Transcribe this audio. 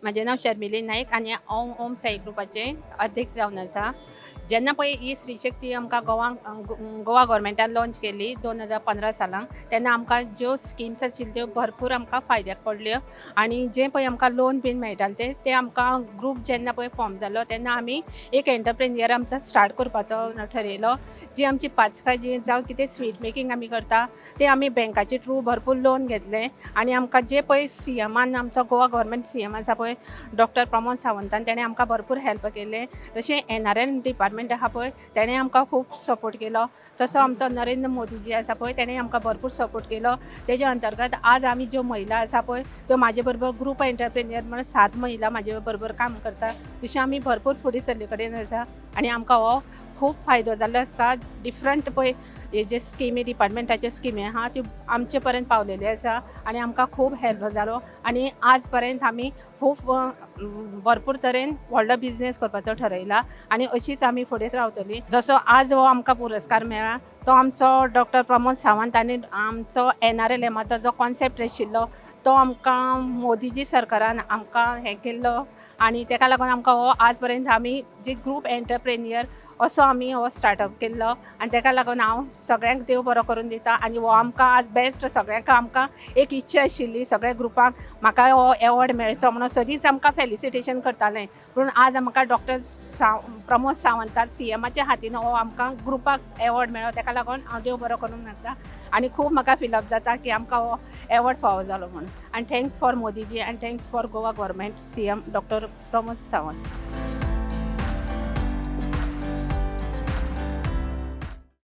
म्हाजें नांव शर्मिली नायक आनी हांव ओम साई ग्रुपाचें अध्यक्ष जावन आसा. जेन्ना पळय ही स्त्री शक्ती आमकां गोवाक गोवा गोवोरमेंटान लॉंच केली 2015 सालान, तेन्ना आमकां ज्यो स्किम्स आशिल्ल्यो त्यो भरपूर आमकां फायद्याक पडल्यो आनी जें पळय आमकां लोन बीन मेळटालें तें तें आमकां ग्रूप जेन्ना पळय फॉर्म जालो तेन्ना आमी एक एंटरप्रेन्युअर आमचो स्टार्ट करपाचो ठरयलो. जी आमची पाचकां जी जावं कितें स्वीट मेकींग आमी करता तें आमी बँकाचे थ्रू भरपूर लोन घेतलें आनी आमकां जे पळय सीएमान, आमचो गोवा गव्हर्मेंट सीएम आसा पळय डॉक्टर प्रमोद सावंतान, तेणें आमकां भरपूर हेल्प केलें. तशें एनआरएल डिपार्टमेंट आहा पळय तेणें आमकां खूब सपोर्ट केलो. तसो आमचो नरेंद्र मोदी जी आसा पळय तेणें आमकां भरपूर सपोर्ट केलो. तेज्या अंतर्गत आज आमी ज्यो महिला आसा पळय त्यो म्हाजे बरोबर ग्रूप एंटरप्रेन्युअर म्हणून सात महिला म्हाजे बरोबर काम करता. तशें आमी भरपूर फुडें सरले कडेन आसा आनी आमकां हो खूब फायदो जाल्लो आसा. डिफरंट पळय हे जे स्किमी, डिपार्टमेंटाच्यो स्किमी आहा त्यो आमचे पर्यंत पावलेल्यो आसा आनी आमकां खूब हेल्प जालो आनी आज पर्यंत आमी खूब भरपूर तरेन व्हडलो बिजनेस करपाचो ठरयला आनी अशीच आमी फुडें रावतली. जसो आज हो आमकां पुरस्कार मेळ्ळा तो आमचो डॉक्टर प्रमोद सावंत आनी आमचो एनआरएलएमाचो जो कॉन्सेप्ट आशिल्लो तो आमकां मोदीजी सरकारान आमकां हें केल्लो आनी तेका लागून आमकां हो आज पर्यंत आमी जे ग्रूप एंटरप्रेन्युअर असो आमी हो स्टार्टअप केल्लो आनी तेका लागून हांव सगळ्यांक देव बरो करून दिता. आनी हो आमकां आज बेस्ट सगळ्यांक आमकां एक इच्छा आशिल्ली सगळ्या ग्रुपाक म्हाका हो एवॉर्ड मेळचो म्हणून सदींच आमकां फेलिसिटेशन करतालें, पूण आज आमकां डॉक्टर प्रमोद सावंतान सीएमाच्या हातीन हो आमकां ग्रुपाक एवॉर्ड मेळ्ळो. तेका लागून हांव देव बरो करूंक मागता आनी खूब म्हाका फिलअप जाता की आमकां हो एवॉर्ड फावो जालो म्हणून. आनी thanks for Modiji and thanks for Goa government CM doctor Pramod Sawant.